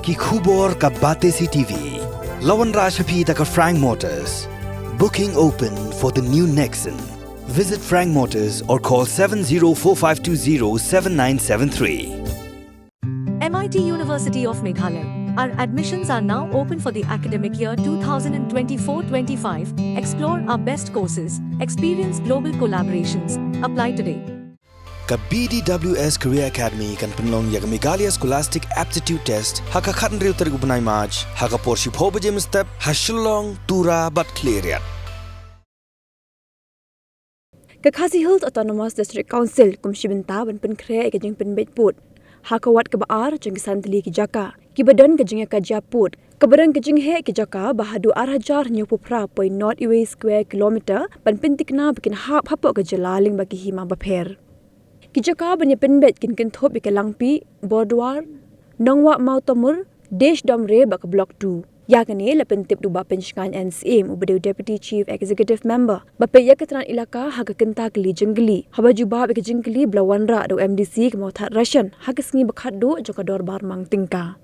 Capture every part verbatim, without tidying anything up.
Ki khubor ka Batesi T V. La wanrah sha phi da ka Frank Motors. Booking open for the new Nexon. Visit Frank Motors or call seven zero four five two zero seven nine seven three. M I T University of Meghalaya. Our admissions are now open for the academic year twenty twenty-four twenty-five. Explore our best courses, experience global collaborations. Apply today. Ka B D W S Career Academy kan pynlong ïa ka Meghalaya Scholastic Aptitude Test ha ka khathynriew tarik u bnai March ha ka por shiphew baje mynstep ha Shillong, Tura bad Khliehriat. Ka Khasi Hills Autonomous District Council kum shi bynta ban pynkhreh ïa ka jingpynbeit pud ha ka wat kaba ar jong ki san tylli ki jaka kiba don ka jingïakajia pud, kaba don ka jingheh ki jaka ba haduh ar hajar hynñiewphew phra point nod wei square kilometer ban pynthikna ba kin hap hapoh ka jylla lyngba ki hima bapher. Ki jaka ban ïapynbeit kin kynthup ïa ka Langpih, Borduar, Nongwah Mawtamur, Desh Domre bad ka Block two. Ïa kane la pyntip da u Bah Penshngaiñ N Syiem uba dei u Deputy Chief Executive Member ba peit ïa ka tnat ilaka ha ka kynta kylli jingkylli, haba jubab ïa ka jingkylli ba la wanrah da u M D C ka Mawthadraishan ha ka sngi ba khatduh jong ka dorbar mang tyngka.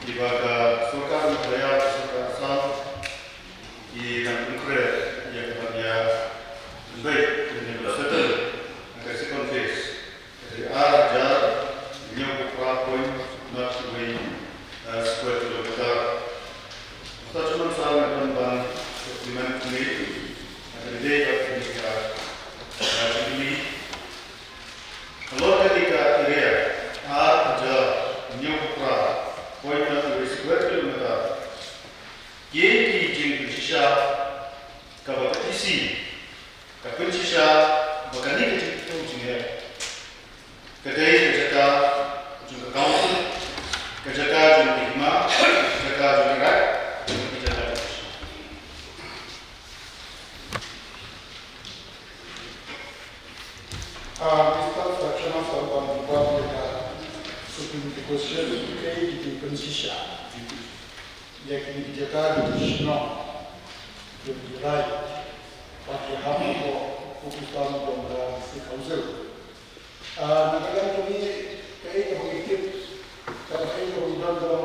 Ki ba ka sorkar Meghalaya, ka sorkar Assam, ki dang pynkhreh ïa ka ban ïa pynbeit, ïa ka ban settle ha ka second phase. Ka dei ar hajar hynñiewphew phra point nod wei, eh, square kilometer. Mynta shuh mynta nga don ban supplement kumne ha ka dei ka, ka, ka, ka, halor kane ka area ar hajar hynñiewphew phra point nod wei square kilometer. Ki, ki jingpynshisha kaba ka E C ka pynshisha ba kane ka jingpynlong jingeh ka dei ka jaka jong ka council, ka jaka jong ki hima, ka jaka jong ki raid, ka jaka jong ki shnong. Ah, Mister Sakshama Sarwan Bhatia, Supreme Question, kaei ki jingpynshisha ïa kine ki jaka, ki shnong, ki raid, ba ki hap hapoh u District Council. Ah, na ka liang jong ngi, kaei kaba ngi tip, kaei kaba ngi don, don,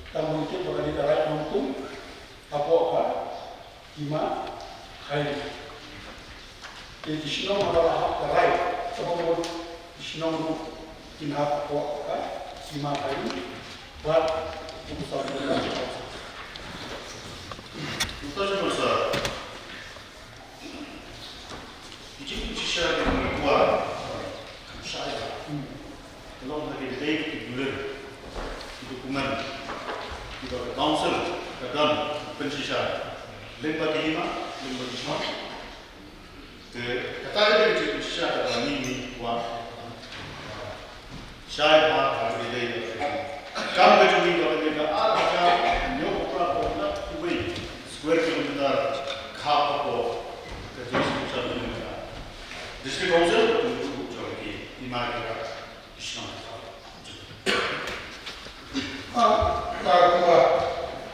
tang ngi tip ba ka dei ka raid Nongtum hapoh ka Hima Khairi. Te ki shnong haba la hap ka raid, kaba mut ki shnong ruh kin hap hapoh ka Hima Khairi bad u Kusar Kusar. Kusar Kusar. Ki jingpynshisha kiba ngi kwah kam shai ba ka long ha ki dei ki dulir, ki document kiba ka council ka don pynshisha lyngba ki hima, lyngba ki shnong. Te kata ka dei ka jingpynshisha kaba ngi ngi kwah shai bha ha ka dei. Kam ka jong ngi ba ka dei ka ar hajar hynñiew phra point nod wei square kilometer, kha hapoh ka District Council, District Council ka jong ngi, i mai ka shnong. Ah, ah, kumba,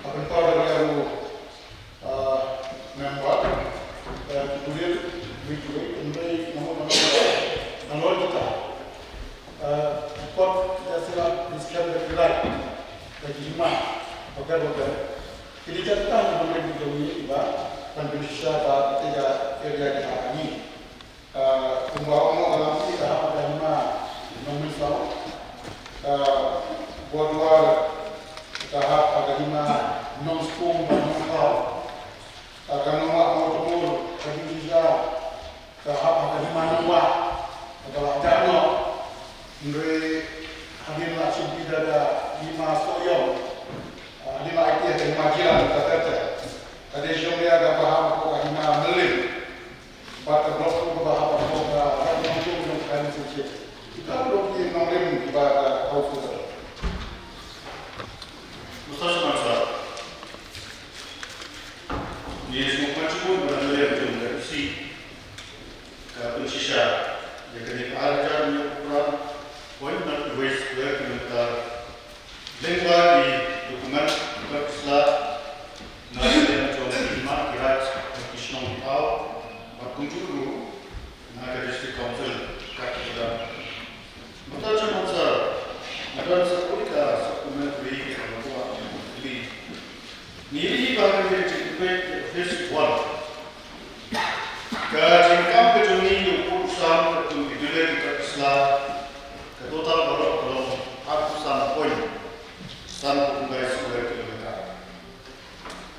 ah, pynpaw da ïa u, ah, member, eh, ki tulir, ki tulir, hynrei namo namo nalor kita. Eh, kot ïa sila diskan da ki raid, da ki hima, whatever, whatever. Kine ki jaka ki nongrim ki jong ngi kiba ban pynshisha ba kita ïa area ki ha ngi. Ah, kumba ong, ka Langpih ka hap ha ka hima Nongmynsaw. Ka Borduar ka hap ha ka hima Nongskum bad Nongkhaw. Ah, ka Nongwah Mawtamur ka Jujija ka hap ha ka hima Nongwah. Kaba la jah noh. Hynrei hadien la shim bynta da ka hima Sohiong, ah, hadien la aiti ha ka hima Jaiñtia, ka dei shong ïa kaba hap ha ka hima Mylliem. Bad ka block two kaba hap hapoh ka Rat Nongtung jong ka Khaimnunsawsyiar. Kita ruh ki nongrim kiba ka council. Mustafa Sharma sir. Yes, Muhammad Shukri, Jong ka E C ka pynshisha ïa kane ka ar hajar hynñiew phra point nod wei square kilometer lyngba ki document, ki sla na ka liang jong ki hima ki raid, ki shnong ki thaw bad kumjuh ruh na ka District Council ka kyrdan. Mynta jong mynta nga don sa kawei ka supplementary ka ba kwah ban ïa phi. Ngi ïohi ba ngi ïa jingpeit ïa phase one. Ka jingkam ka jong ngi ïa u pud u sam, ka jong ki dule ki sla, ka total baroh ka long arphew san point sanphew khyndai square kilometer.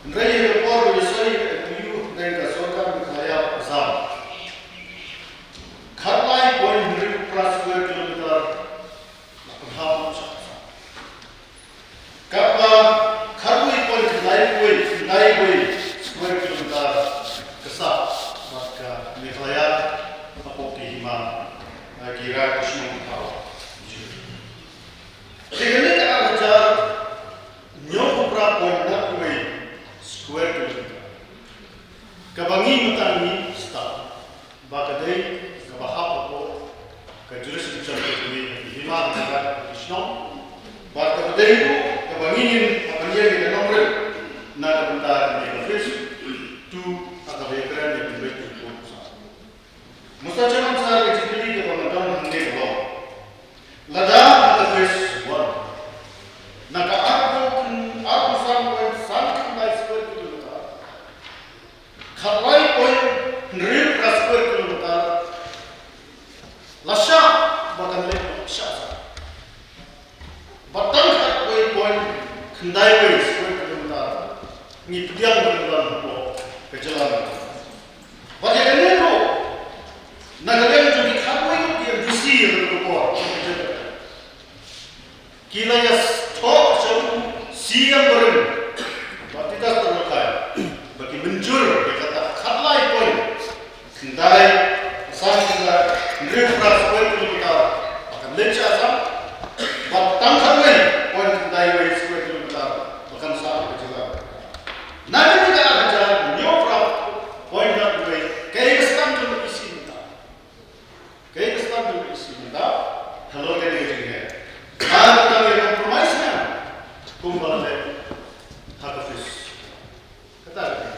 Hynrei ha ka por ba ïasoi ïa ka M O U hapdeng ka sorkar Meghalaya bad Assam, khatlai point hynriewphra square kilometer la pynhap noh sha Assam. Katba khatwei point khyndai wei, khyndai wei square kilometer ka sah bad ka Meghalaya hapoh ki hima, eh, ki raid, ki shnong ki thaw. Te kane ka ar hajar hynñiewphew phra point nod wei square kilometer, kaba ngi mynta ngi stad ba ka dei kaba hap hapoh ka jurisdiction ka jong ngi, ki hima, ki raid, ki shnong, bad kaba dei ruh kaba ngi ngin hap ban ïeng ïa ka nongrim na ka bynta kane ka phase two ha kaba ïakren ïa ka pynbeit jong u pud u sam. Mynta jong mynta ka jingkylli kaba nga don hangne ka long, lada ha ka phase one na ka arphew, arphew san point san khyndai square kilometer, khatlai point hynriewphra square kilometer la shah ba kan leit noh sha Assam. Bad tang khatwei point khyndai wei square kilometer ngi pdiang ban wan hapoh ka jylla. Bad ïa kane ruh na ka liang jong ki khatwei ngut ki M D C ha kane ka por, ki la ïathoh sha u C M barim, Bah Titus Tarlok Khair, ba ki mynjur ïa kata khatlai point khyndai, san khyndai, hynriewphra square kilometer ba kan leit sha Assam, bad tang khatwei point khyndai wei square kilometer ba kan sah ha ka jylla. Na kane ka ar hajar hynñiewphra point nod wei, kaei ka stand jong ka E C mynta? Kaei ka stand jong ka E C mynta halor kane ka jingeh? Ka dang ïa compromise ne kumba la leh ha ka phase? Kata ka dei.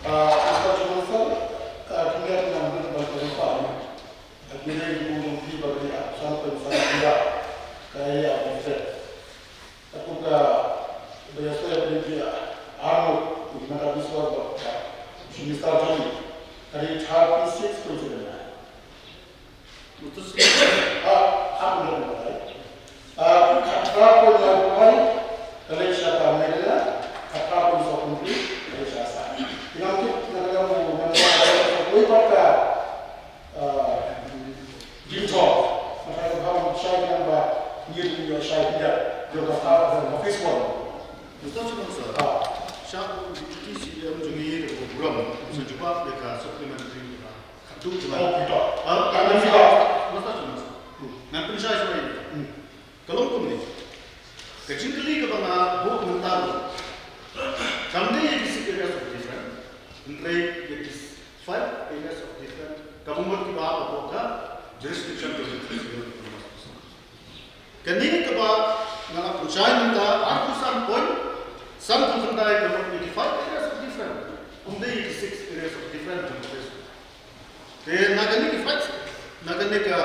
Ah, Mister Chairman Sir, ah, kine ki nang bit ban ka rupa ni. Kine ki bun jong ki ba ka ri ah, san pen san kira. Ka ri ah, Mister. Aku ka ba ïa soi ba ki arngut, ki mata biswas ba ka. Mister Johnny, ka ri thirty six point seven nine. Betul sih. Ah, aku dah mulai. Ah, kata pun lakukan, kalau siapa mereka, kata pun sokong di, kalau siapa. Tinggal tu, tinggal tu, tinggal tu, tinggal tu, tinggal tu, Ah, Jim Thom, ma ka ba shai nang ba ngin ïoh shai pynjah ïoh ka phase, ka phase one. Betul tu, Sir. Ah. Sha u Deputy C E M jong ngi, u Burom, u sa jubab ïa ka supplementary, ah, khadduh juai. Oh, betul. Ah, ka nang jubab. Betul tu, Sir. Hmm. Ngan pynshai shai. Hmm. Ka long kumne. Ka jingkylli kaba nga buh mynta ruh, kam dei ïa ki six areas of difference, hynrei ïa ki five areas of difference kaba mut kiba hap hapoh ka jurisdiction ka jong ka State. Kane kaba nga la pynshai mynta arphew san point sanphew khyndai ka mut ïa ki five areas of difference, kam dei ïa ki six areas of difference jong ka State. Te na kane ki five, na kane ka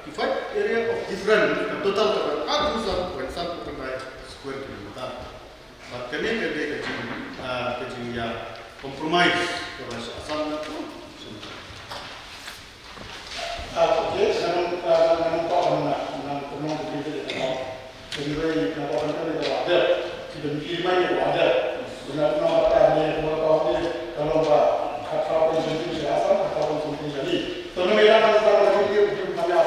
ki five area of different, ka total ka arphew san point sanphew khyndai square kilometer. Bad kane ka dei ka jing, ah, ka jingïa compromise kaba sha Assam na tu. Ah, okay, nang, ah, nang, nang, nang, nang, nang, nang, nang, nang, nang, nang, Hynrei naba kan kane ka wader, ki don ki mai ka wader. Bynta naba ta ne ka wader ka long ba khatphra point something sha Assam, khatphra point something sha hi. To nang ïa kan sa ka jingkyrpad jong ka.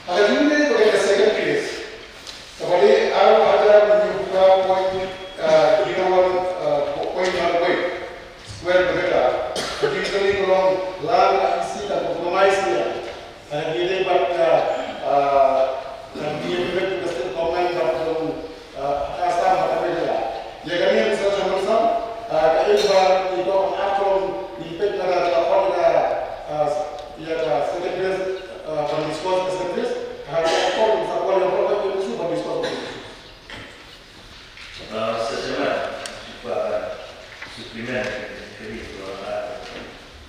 Ka jingkyrpad ka dei ka second phase. Kaba dei ar hajar hynñiewphew phra point, ah, zero one, ah, point one point square kilometer. Ka jingkylli ka long lada ka E C kan compromise ïa. Ka ngi dei bad ka, ah, ka ngi dei bad ka state government bad ka, ah, ka Assam bad ka Meghalaya. Ïa kane Uh, Sir Chairman, shu kwah ban supplement ka jingkylli jong u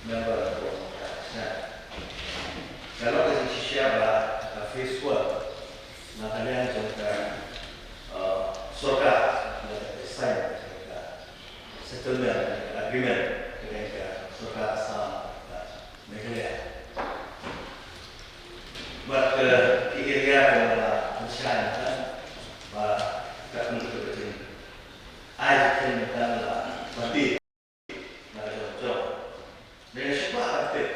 member jong ka shnong. Ka long ka jingshisha ba ka phase one na ka liang jong ka, uh, sorkar, na ka sign ka settlement agreement ka dei ka sorkar Assam ka Meghalaya. Bad ka area ka la pynshai mynta ba ka kyntu ka jing ai ka mynta la pynti na ka jong jong. Dei shuwa ka tip.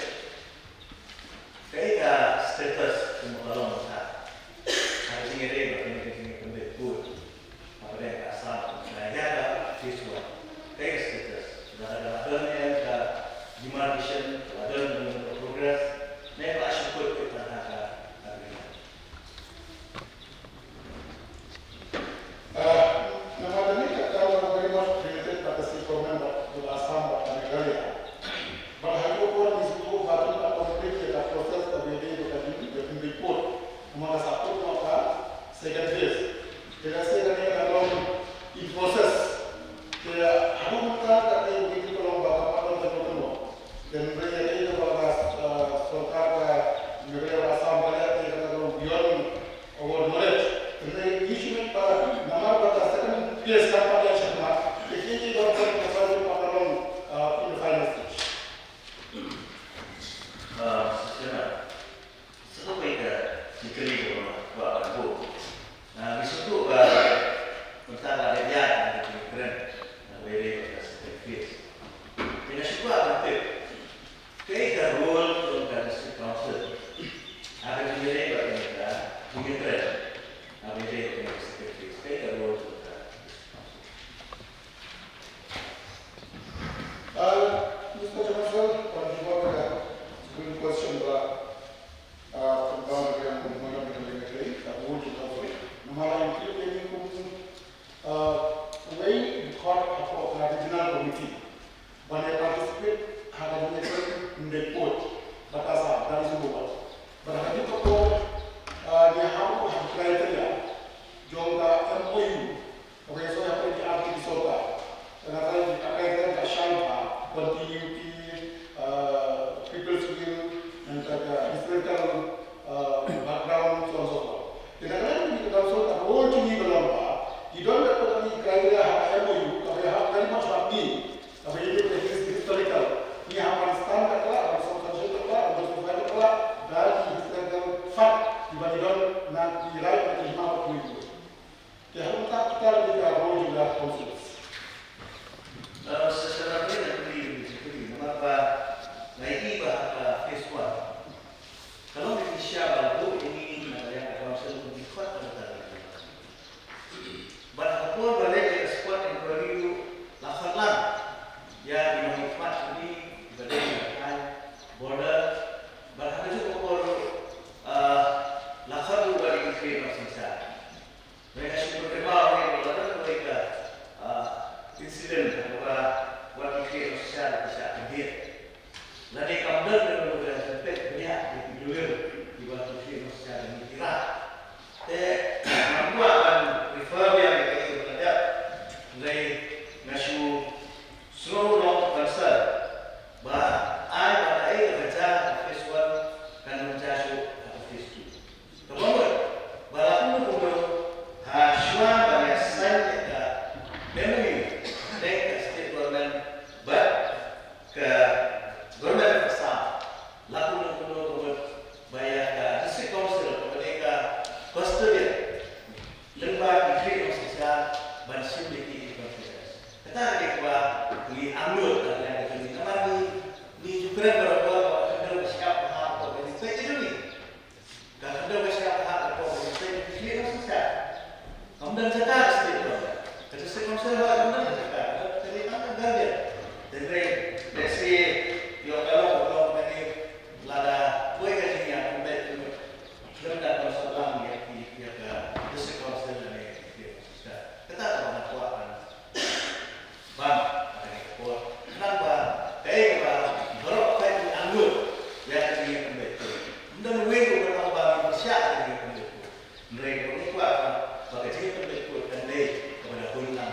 Kaei ka status ka mut ka long mynta? Ka jingïadei bad kane ka jingïakynduh kut hapdeng ka Assam, ka ïa ka phase one. Kaei ka status? Lada ka la don ïa ka demarcation, ka la don ïa ka progress, ne ka la shu kut ïa ka agreement? Ah, namar kane ka kam ka long very much related bad ka state government bad ka Assam bad ka Meghalaya. Bad ha kane ka por ngi sngewthuh ba ka complete ïa ka process kaba ïadei bad ka jing, ka jingpynpot. Namar ka sa put noh ka second phase. Te lehse kane ka long in process. Te haduh mynta ka dei ka long ba ka pat long ka long. Te hynrei ïa kane kaba ka, ah, sorkar ka Meghalaya bad Assam ka leh te ka long beyond our knowledge. Hynrei ngi shu ngeit ba namar ba ka second phase ka pat ïaid shakhmat, te kine ki dang don ka sa ju pat long, ah, in the final stage. Ah, Mister Chairman, sa kawei ka jingkylli kaba nga kwah ban buh. Ah, ngi sngewthuh ba mynta la dep ïaid na ka jingkren, na kawei de ka second phase. Te nga shu kwah ban tip, kaei ka role jong ka District Council ha ka jingïadei bad kane ka jingïakren, ha ka jingïadei bad kane ka second phase? Kaei ka role jong ka District Council? Ah, Mister Chairman Sir, ban jubab ïa ka second question ba, ah, pynpaw na ka ïa ka role jong ka District Council. Namar la ïathuh ïa ngi kum, ah, uwei u dkhot hapoh ka Regional Committee ban ïa participate ha ka jingïakren ym dei pud bad ka Assam, that is number one. Bad ha kajuh ka por, ah, ngi hap ha ka criteria jong ka M O U kaba ïasoh ïa ka article sorta. Ka nga trai ka criteria ka shai bha, continuity, ah, people's will, and ka historical, ah, background, so on and so forth. Te na ka liang jong ka council ka role jong ngi ka long ba ngi don ka criteria ha ka M O U kaba ïahap very much bad ngi. Kaba ïadei bad ka his-, historical. Ngi hap ban stand bakla, ban sngewthuh bakla, ban justify bakla da ki historical fact kiba ngi don na ki rai, na ki hima ba kiwei kiwei. Te ha kata ka liang ka role jong ka council. Eh, sa sha na ka liang ka liang ka liang namar ba nga ïohi ba ha ka phase one ka long ka jingshisha ba la buh ïa ngi na ka liang ka council kum ki khot ka bynta ka Bad ha ka por ba leit ïa ka spot inquiry ruh la khot lang ïa ki nongmihkhmat jong ngi kiba dei na ka border. Bad ha kajuh ka por ruh, ah, la khot ruh wat ïa ki khynnah nongsynshar. Hynrei nga shu pyrkhat ba la don kawei ka, ah, incident ha kaba wat ki khynnah nongsynshar ki shah pynhiar. Lane kam don ka long ka jingpeit bniah ïa ki briew kiba ki khynnah nongsynshar jong ngi ki rah. Te ngam kwah ban refer biang ïa kaei kaba la dep. Hynrei nga shu sngew long concern ba ai ba kaei kaba jia ha phase one kan ym jia shuh ha phase two. Kaba mut ba la kumno kumno ha shuwa ban ïa sign ïa ka M O U hapdeng ka state government bad ka government of Assam, la kumno kumno ka mut ba ïa ka district council kaba dei ka custodian lyngba ki khynnah nongsynshar ban shim ïa ki in confidence. Kata ka dei kaba ngi angnud na ka liang ka jong ngi namar ngi, ngi ju kren barabor ba ka khyndew ka shyiap ka hap ka jingpeit ka jong ngi. Ka khyndew ka shyiap ka hap ka poi ka jingpeit ki khynnah nongsynshar. Kam don jaka ka state government. Ka district council ba kam don jaka. Ka dei tang ka guardian. Hynrei lehse ïoh ka long ka long kane lada poi ka jingïakhun beit ka mut khlem da council lang ïa ki ïa ka district council lane ïa ki khynnah nongsynshar. Kata kaba nga kwah ban Bam, ha kane ka por. Khnang ba kaei kaba baroh peit ngi angnud ïa ka jingïakynduh kut. Ym don uwei ruh uba ong ba ngi pyrshah ïa ka jingïakynduh kut. Hynrei kaba ngi kwah ba ka jingïakynduh kut kan dei kaba da hun lang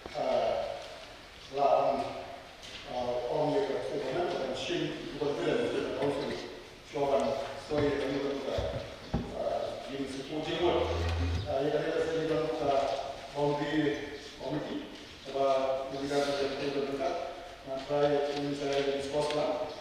la ban ong ïa ka state government ban shim ïa ka confidence jong ka council shuwa ban soi ïa kane ka, ïa ka state jingmut. Ïa kane ka state government ka boundary committee kaba u leader ka state government ka ngan try ïa ka state government